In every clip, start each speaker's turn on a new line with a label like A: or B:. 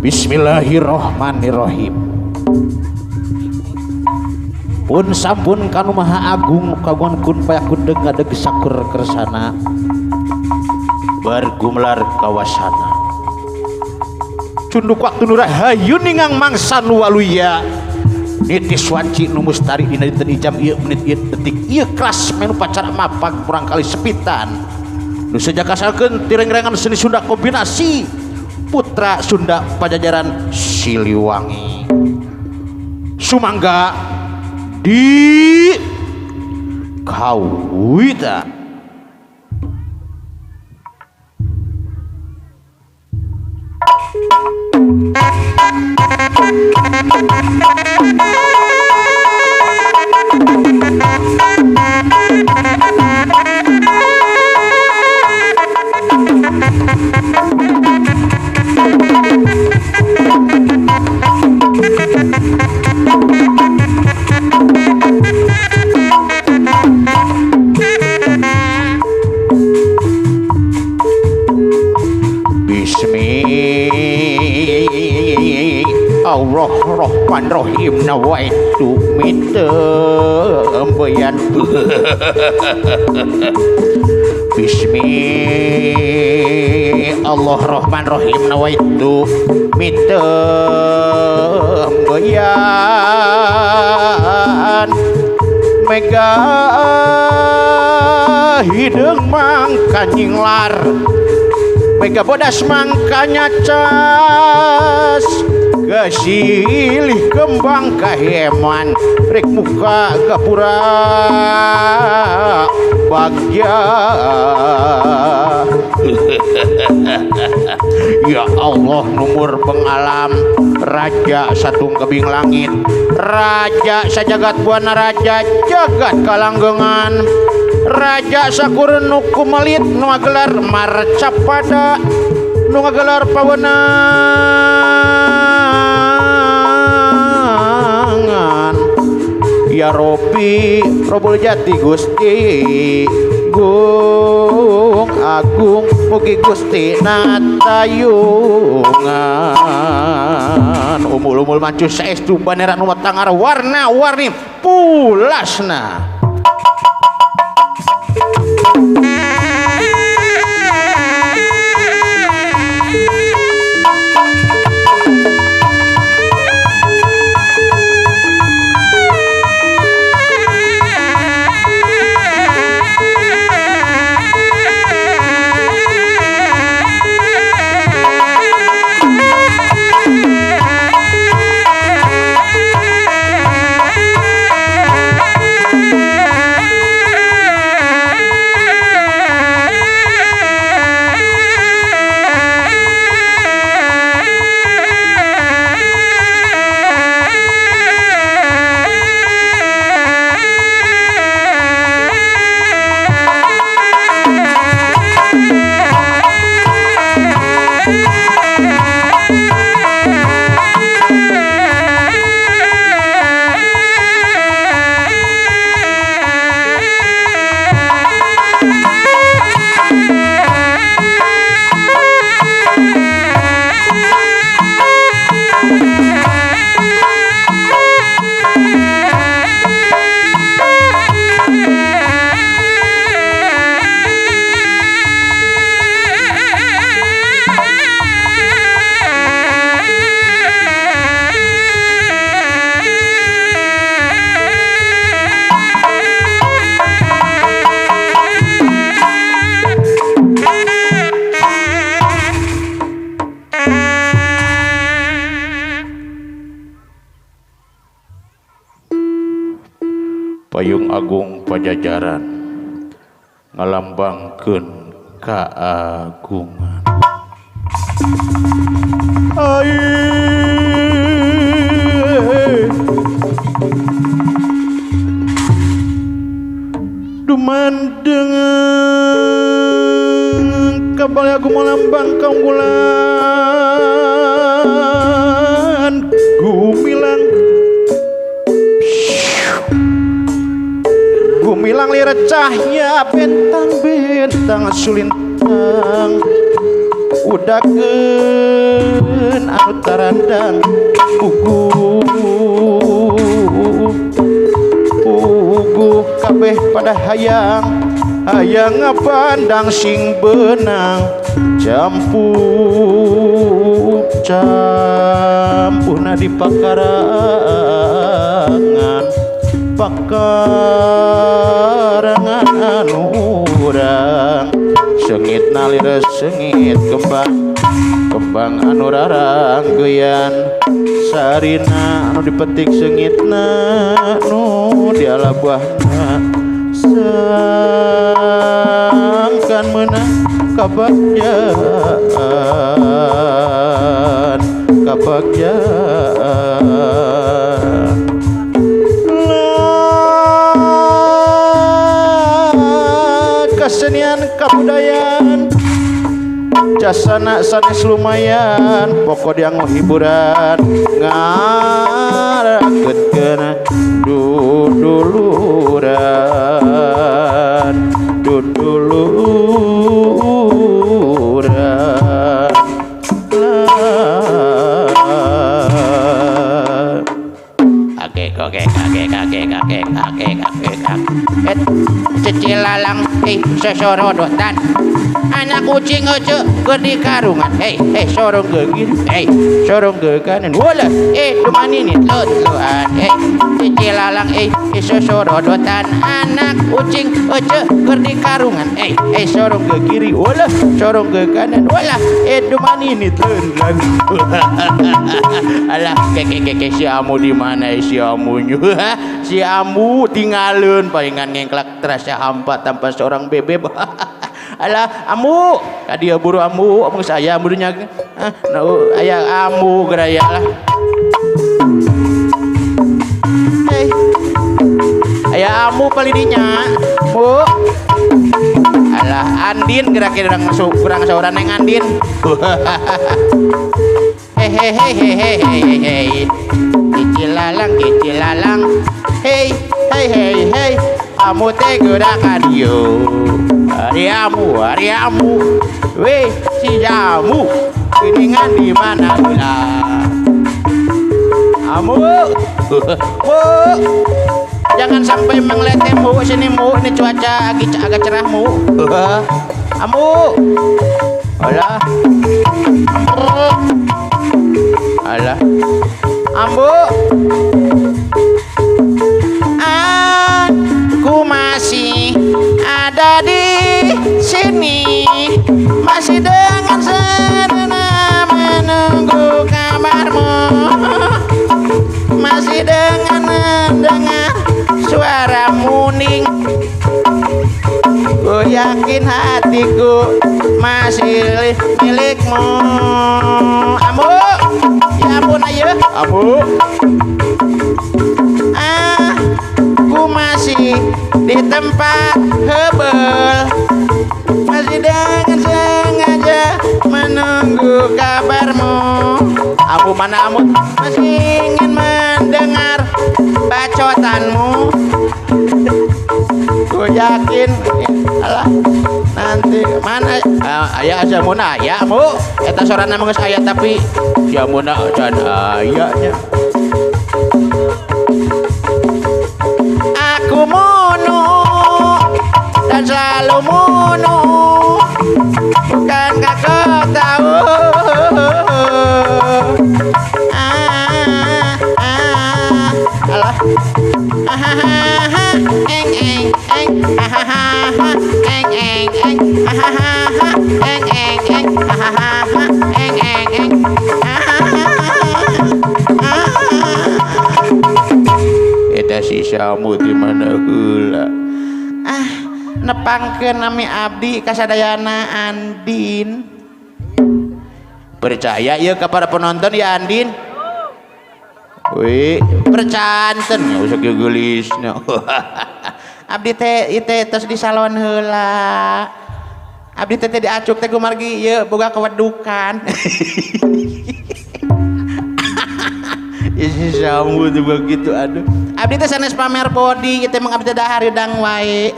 A: Bismillahirrohmanirrohim. Pun sampun kanu maha agung kagungan kun payakun deg ngadeg sakur kersana bergumelar kawasana cunduk waktu nurahayu ningang mangsa nu waluya nitis wanci nu mustari dina dinten ijam ieu menit ieu detik ieu kelas menu pacara mapag kurang kali sepitan nu sejakasalkeun tirengrengan seni Sunda kombinasi putra Sunda Pajajaran Siliwangi sumangga di kawita. Bismillahirrahmanirrahim nawaitu mitembeyan. Bismillahirrahmanirrahim nawaitu mitembeyan mega hideung mangka nyinglar mega bodas mangkanya cas kesilih kembang kaheman rek muka gapura bagya. Ya Allah numur pengalam raja satung kebing langit raja sajagat buana raja jagat kalanggengan raja sakur nu kumelit nu ngagelar marcapada nu ngagelar pawenangan. Ya Robbi Robul Jati Gusti Gung Agung mugi Gusti natayungan umul-umul mancu saestu banera nu tangar warna-warni pulasna. Payung Agung Pajajaran ngalambangkeun keagungan. Dumandeng kabal agung melambang kaunggulan gumilang gumilang lir cahya bentang bentang sulintang Udakeun anu tarandang puguh puguh kabeh pada hayang hayang ngapandang sing benang campuh campuhna di pakarangan pakarangan anu urang sengit nalir sengit kembang kembang anu raranggeyan sarina anu dipetik sengitna nu diala buahna sangkan meunang kabagjaan kabagjaan kesenian kabudayaan jasana sanes lumayan pokok dianggo hiburan ngaraketkeun duduluran duduluran.
B: Oke oke oke oke oke oke oke. Cecilalang sosorodotan anak kucing ece keur di karungan sorong ke kiri sorong ke kanan wala dumanini lut-luan cecilalang sosorodotan anak kucing ece keur di karungan sorong ke kiri wala sorong ke kanan wala dumanini lut-luan. Alah keke si amu di mana si amunya si amu tinggalin palingan ngengklak terasa hampa tanpa seorang bebek. Alah amu kadia buru amu amu saya amunya aya amu geraya lah. Hey aya amu palidinya bu. Alah Andin kira-kira kurang masuk kurang seorang neng Andin. Hehehehehehehe kicilalang hei hei hei hei amu teh gerakan yo hari amu weh si jamu kiningan di mana lah amu bu jangan sampai mengleteh mu sini mu ini cuaca agak cerah mu amu alah alah ambu aku masih ada di sini masih dengan senang menunggu kabarmu masih dengan mendengar suara muning ku yakin hatiku masih milikmu amu ya ampun ayo
A: amu
B: aku masih di tempat hebel masih dengan sengaja menunggu kabarmu
A: amu mana amu
B: masih ingin mendengar bacotanmu ku yakin alah nanti mana
A: aya asa muna aya mu eta sorana mah geus aya tapi si amuna can aya nya.
B: Aku munu dan selalu munu bukankah kau tahu alah eng eng eng eng eng eng eng eng eng eng eng eng.
A: Eta si samu di mana heula
B: nepangkeun nami abdi kasadayana Andin.
A: Percaya ieu ka para penonton ya Andin? Wih, percanten nggak usah geulisna.
B: Abdi teh ieu teh tos di salon heula. Abdi teh diacuk teh kumargi ieu boga kewedukan.
A: Isi samu tuh begitu aduh.
B: Abdi teh sanes pamer body, ieu teh mah abdi teh dahar hudang wae.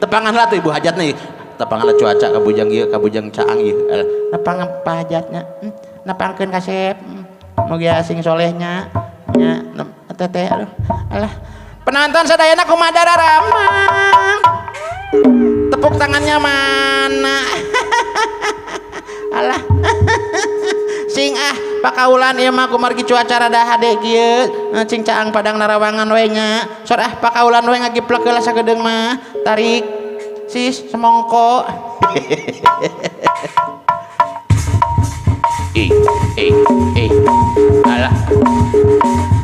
A: Tepangan lah tuh ibu hajat nih. Tepangan cuaca ka bujang ieu ka bujang caang ieu.
B: Nepang pahajatnya. Nepangkeun kasep. Mugi asing solehnya. Nya teteh aduh. Alah. Penonton sadayana kumaha daramang. Tepuk tangannya mana? Alah. Sing ah pakaulan ieu mah kumargi cuaca rada hade kieu. Cing caang padang narawangan we nya. Sor ah pakaulan we ngagiplek heula sagedeung mah. Tarik sis semongko. Alah.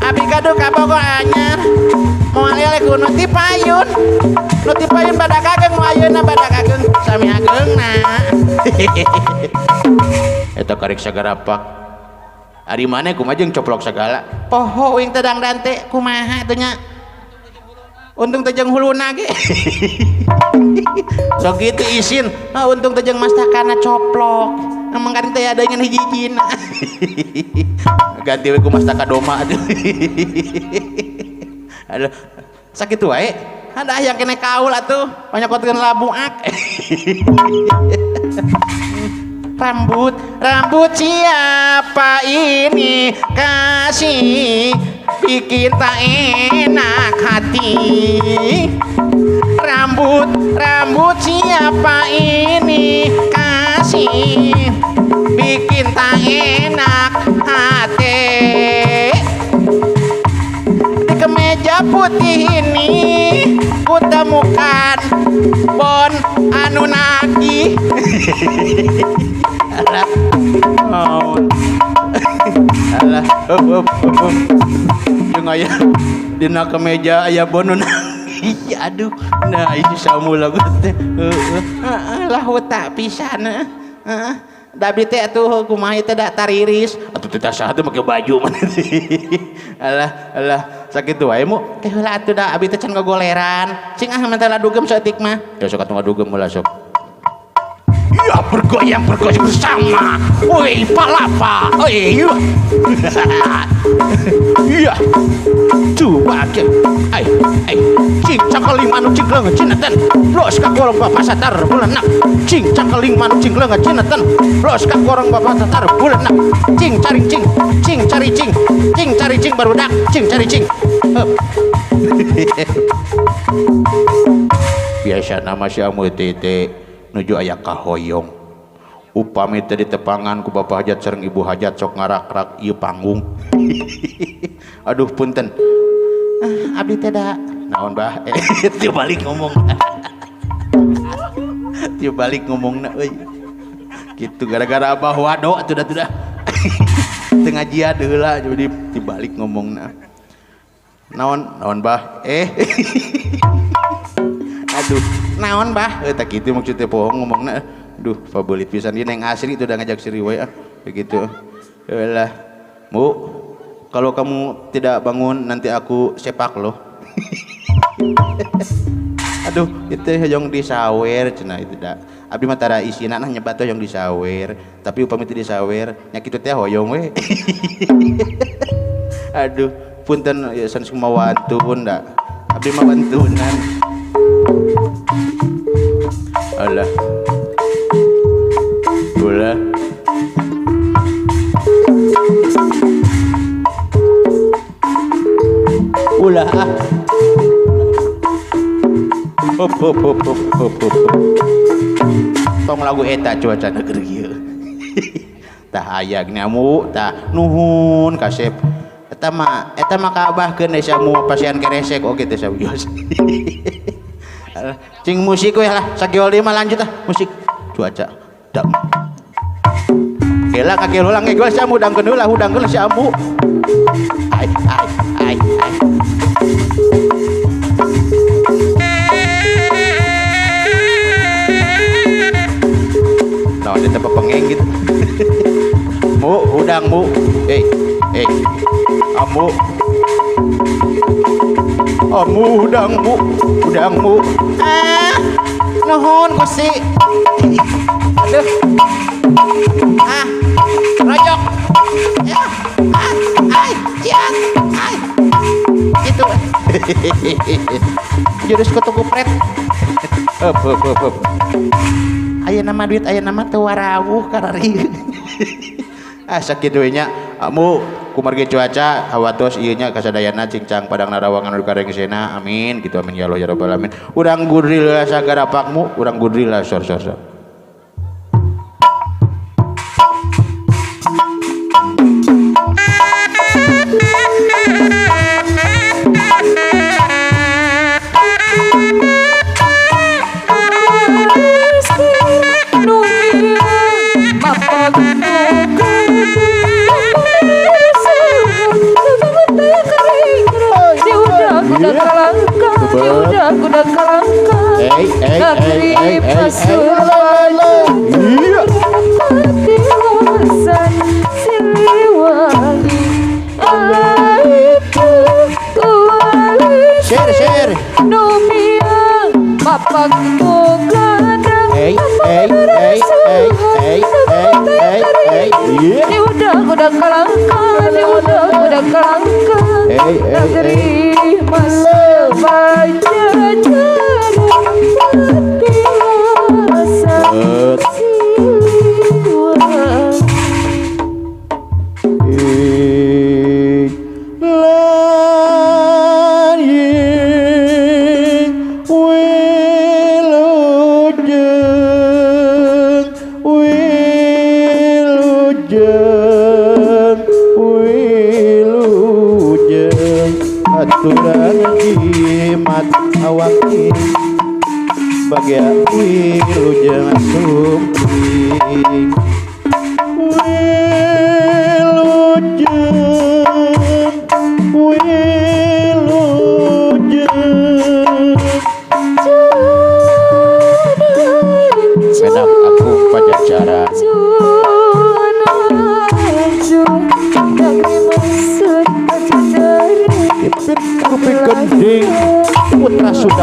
B: Abi gaduh ka Bogor anyar. Moal eleh ku nu ti payun. Nu ti payun badak ageng nu ayeuna badak ageng sami ageungna.
A: Eta karek sagarapak. Ari maneh kumaha jeung coplok sagala?
B: Poho uing teh dangdan teh kumaha teh nya. Untung teh jeung huluna ge.
A: Sok kitu isin.
B: Ah untung teh jeung mastakana coplok. Emang kan teh ada ngan hiji-hijina.
A: Ganti we ku mastaka doma atuh. Aduh, sakitu wae.
B: Ada yang kene kaul atuh, panyokotkeun labuak. Rambut, rambut siapa ini kasih bikin tak enak hati. Rambut, rambut siapa ini kasih bikin tak enak hati. Di kemeja putih ini kutemukan bon anu nagih.
A: Alah. Oh. Alah, up. Jeung aya dina kemeja aya bon nu nagih. Aduh, nah itu samu lagu teh. Heeh.
B: Heeh lah tak pisan heeh. Da abdi teh atuh kumaha teh da tariris.
A: Atuh teh saha teh make baju maneh. Alah, alah, sakitu wae mu.
B: Teh heula atuh da abdi teh can gogoleran. Cing ah menta dugem saeutik mah.
A: Ya sok atuh ngadugem heula sok. Ya bergoyang bergoyang bersama. Woi palapa. Oi. Iya. Coba ke. Ai ai. Cing cangkeling manuk cing leungeun cineten. Los ka gorong bapak satar bulenak. Cing cangkeling manuk cing leungeun cineten. Los ka gorong bapak satar bulenak. Cing cari cing. Cing cari cing. Cing cari cing barudak. Cing cari cing. Biasa nama si amu teh nuju aya kahoyong. Upami teh ditepangan ku bapak hajat sareng ibu hajat sok ngarak-rak ieu panggung. Aduh punten.
B: Ah, abdi teh da
A: naon bah? Teu balik ngomong. Teu balik ngomongna euy. Kitu gara-gara abah wado atuh da atuh da. Teu ngajian heula jadi dibalik ngomongna. Naon naon bah? Aduh,
B: naon bah?
A: Tak kitu maksudnya bohong ngomongna. Duh, pabelit pisan ieu neng asri itu udah ngajak seri wae ah. Begitu. Eulah. Mu, kalau kamu tidak bangun nanti aku sepak loh. Aduh, itu hoyong disawer cenah itu da. Abdi mah tara isina nah nyebat hoyong disawer, tapi upami teu disawer nya kitu teh hoyong we. Aduh, punten ya sanes kumaha wantun da. Abdi mah wantunan. Alah. Bola. Ulah ah. Hop hop hop hop hop hop. Tong lagu eta cuaca negeri ieu. Tah aya gini amu tah nuhun kasep. Eta mah kaabahkeun desa mu pasian keresek oge teh sawios. Cing musik we lah sakiol deui mah lanjut ah musik cuaca dam. Kela kakil ulang ge si amu dangkeun heula hudangkeun si amu. Ai ai ai ai. Nah, ada pepengeng gitu. Mu, hudang mu. Eh, eh. Amu. Amu hudang mu, hudang mu.
B: Ah, nuhun Gusti. Aduh. Ah, rojok. Ya. Ah, ai, cian. Ai. Gitu. Jurus kutu kupret.
A: Heup heup heup heup. Ayeuna mah duit ayeuna mah teu warawuh karari. Ah sakitu we nya. Amu kumargi cuaca hawatos ieu nya kasadayana cingcang padang narawangan nu karengsena amin gitu amin ya Allah ya rabbal alamin. Urang gudril sagarapakmu, urang gudril sor sor sor.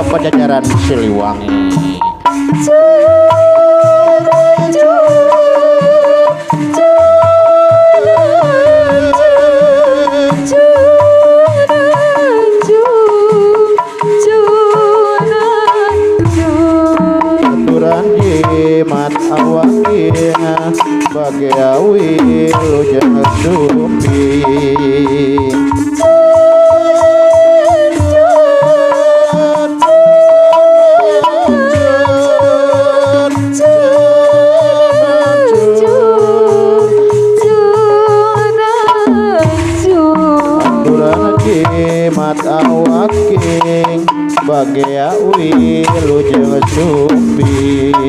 A: Pajajaran Siliwangi. Aturan jimat awakina bagiawi lujeng supi. Bagea wilujeng sumping.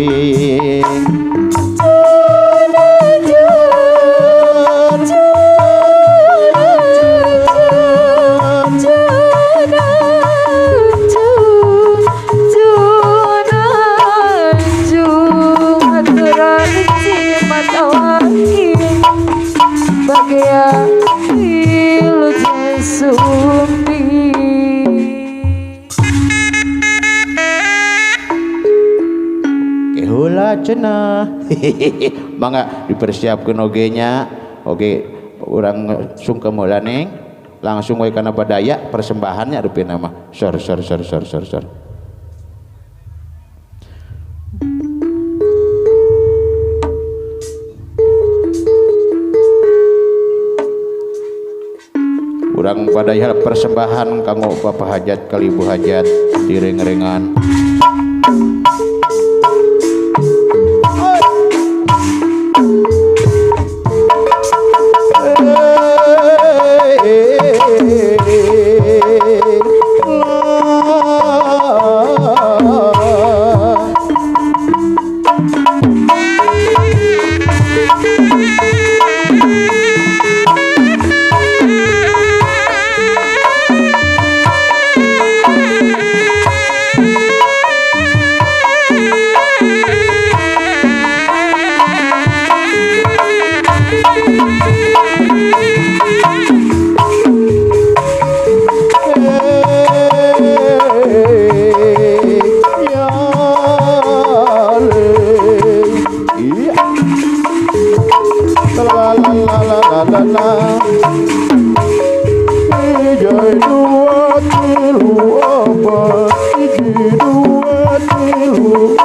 C: Bagea wilujeng sumping.
A: Cenah mangga dipersiapkeun oge nya oge urang sungkem heula neng langsung we kana badaya persembahannya rupina mah sor sor sor sor sor sor. Urang badaya persembahan kanggo Bapak Hajat kali Ibu Hajat direng-rengan.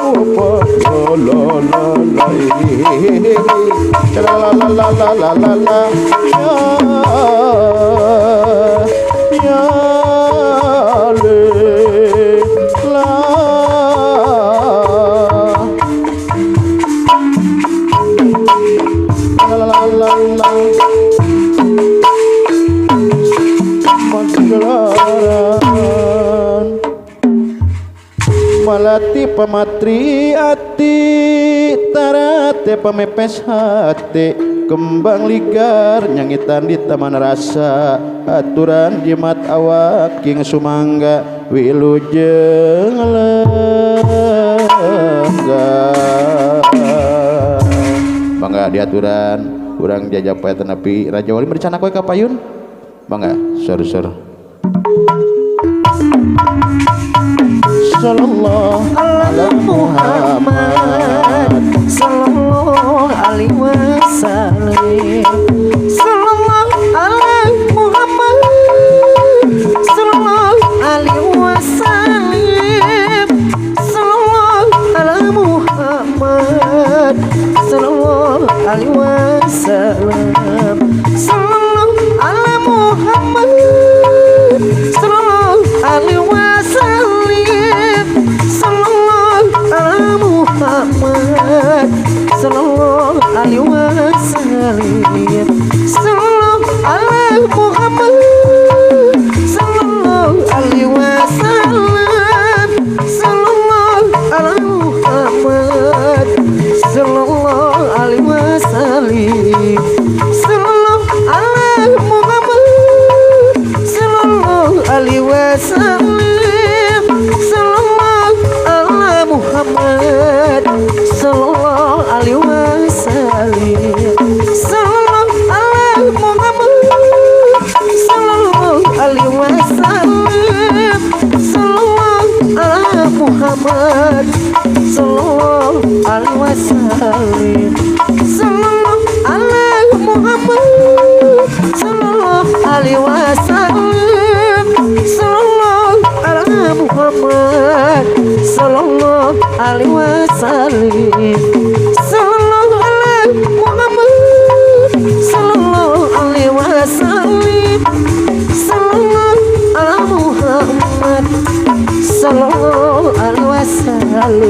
A: Opat la la la la la la la la la la la ya ya le la la la la la magelaran malati pamatri ati tarate pamepes hati kembang ligar nyangitan di taman rasa aturan jimat awak king sumangga wilujeng lenggah. Bangga diaturan urang jajapaya tenapi Raja Wali merencana kowe ka payun. Bangga sur-sur sallallahu ala Muhammad
C: sallallahu alaihi wasallam sallallahu ala Muhammad sallallahu alaihi wasallam sallallahu ala Muhammad sallallahu alaihi wasallam sallallahu ala Muhammad sallallahu alaihi wasallam sallallahu ala Muhammad sallallahu alaihi wasallam sallallahu ala Muhammad sallallahu alaihi wasallam sallallahu ala Muhammad sallallahu alaihi wasallam sallallahu ala Muhammad sallallahu alaihi wasallam sallallahu ala Muhammad sallallahu alaihi wasallam sallallahu ala Muhammad sallallahu alaihi wasallam sallallahu ala Muhammad sallallahu alaihi wasallam sallallahu ala Muhammad sallallahu alaihi wasallam sallallahu ala Muhammad sallallahu alaihi wasallam sallallahu ala Muhammad sallallahu alaihi wasallam sallallahu ala Muhammad sallallahu alaihi wasallam.